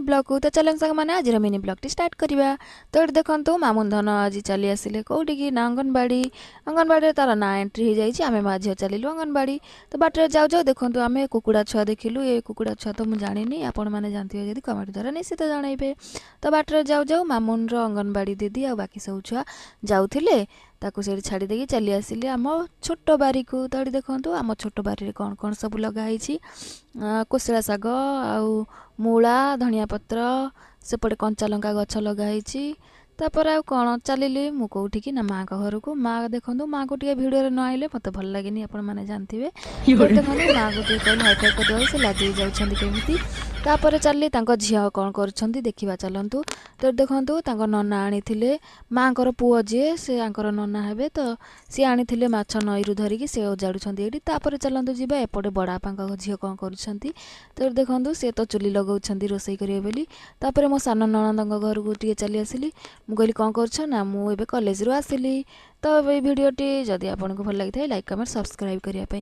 ବ୍ଲଗକୁ ତ ଚାଲନ୍ତୁ ସାଙ୍ଗମାନେ, ଆଜିର ମିନି ବ୍ଲଗଟି ଷ୍ଟାର୍ଟ କରିବା। ତ ଏଠି ଦେଖନ୍ତୁ, ମାମୁନ ଧନ ଆଜି ଚାଲି ଆସିଲେ କେଉଁଠିକି ନା ଅଙ୍ଗନବାଡ଼ି। ଅଙ୍ଗନବାଡ଼ିରେ ତାର ନାଁ ଏଣ୍ଟ୍ରି ହେଇଯାଇଛି। ଆମେ ମା ଝିଅ ଚାଲିଲୁ ଅଙ୍ଗନବାଡ଼ି। ତ ବାଟରେ ଯାଉ ଯାଉ ଦେଖନ୍ତୁ, ଆମେ କୁକୁଡ଼ା ଛୁଆ ଦେଖିଲୁ। ଏ କୁକୁଡ଼ା ଛୁଆ ତ ମୁଁ ଜାଣିନି, ଆପଣମାନେ ଜାଣିଥିବେ ଯଦି କମେଣ୍ଟ ଦ୍ୱାରା ନିଶ୍ଚିତ ଜଣାଇବେ। ତ ବାଟରେ ଯାଉ ଯାଉ ମାମୁନର ଅଙ୍ଗନବାଡ଼ି ଦିଦି ଆଉ ବାକି ସବୁ ଛୁଆ ଯାଉଥିଲେ, ତାକୁ ସେଇଠି ଛାଡ଼ି ଦେଇକି ଚାଲି ଆସିଲି ଆମ ଛୋଟ ବାରିକୁ। ତ ଏଠି ଦେଖନ୍ତୁ, ଆମ ଛୋଟ ବାରିରେ କ'ଣ କ'ଣ ସବୁ ଲଗା ହେଇଛି। କୋଶଳା ଶାଗ ଆଉ ମୂଳା, ଧନିଆ ପତ୍ର, ସେପଟେ କଞ୍ଚା ଲଙ୍କା ଗଛ ଲଗା ହେଇଛି। ତାପରେ ଆଉ କ'ଣ, ଚାଲିଲି ମୁଁ କେଉଁଠିକି ନା ମାଆଙ୍କ ଘରକୁ। ମା ଦେଖନ୍ତୁ, ମାଆକୁ ଟିକେ ଭିଡ଼ିଓରେ ନ ଆଇଲେ ମୋତେ ଭଲ ଲାଗେନି, ଆପଣମାନେ ଜାଣିଥିବେ। ଦେଖନ୍ତୁ, ମାଆକୁ ଟିକେ କହିଲେ ହାଇଫାଇ କରିଦେବାକୁ, ସେ ଲାଜେଇ ଯାଉଛନ୍ତି କେମିତି। ତାପରେ ଚାଲିଲି ତାଙ୍କ ଝିଅ କ'ଣ କରୁଛନ୍ତି ଦେଖିବା ଚାଲନ୍ତୁ। ତ ଦେଖନ୍ତୁ, ତାଙ୍କ ନନା ଆଣିଥିଲେ, ମାଆଙ୍କର ପୁଅ ଯିଏ ସେ ଆଙ୍କର ନନା ହେବେ, ତ ସିଏ ଆଣିଥିଲେ ମାଛ ନଈରୁ ଧରିକି, ସେ ଓଜାଡ଼ୁଛନ୍ତି ଏଇଠି। ତାପରେ ଚାଲନ୍ତୁ ଯିବା ଏପଟେ ବଡ଼ବାପାଙ୍କ ଝିଅ କ'ଣ କରୁଛନ୍ତି। ତ ଦେଖନ୍ତୁ, ସେ ତ ଚୁଲି ଲଗାଉଛନ୍ତି ରୋଷେଇ କରିବେ ବୋଲି। ତାପରେ ମୋ ସାନ ନଣନ୍ଦଙ୍କ ଘରକୁ ଟିକେ ଚାଲି ଆସିଲି। ମୁଁ କହିଲି କ'ଣ କରୁଛ ନା, ମୁଁ ଏବେ କଲେଜରୁ ଆସିଲି। ତ ଏଇ ଭିଡ଼ିଓଟି ଯଦି ଆପଣଙ୍କୁ ଭଲ ଲାଗିଥାଏ, ଲାଇକ୍, କମେଣ୍ଟ, ସବସ୍କ୍ରାଇବ୍ କରିବା ପାଇଁ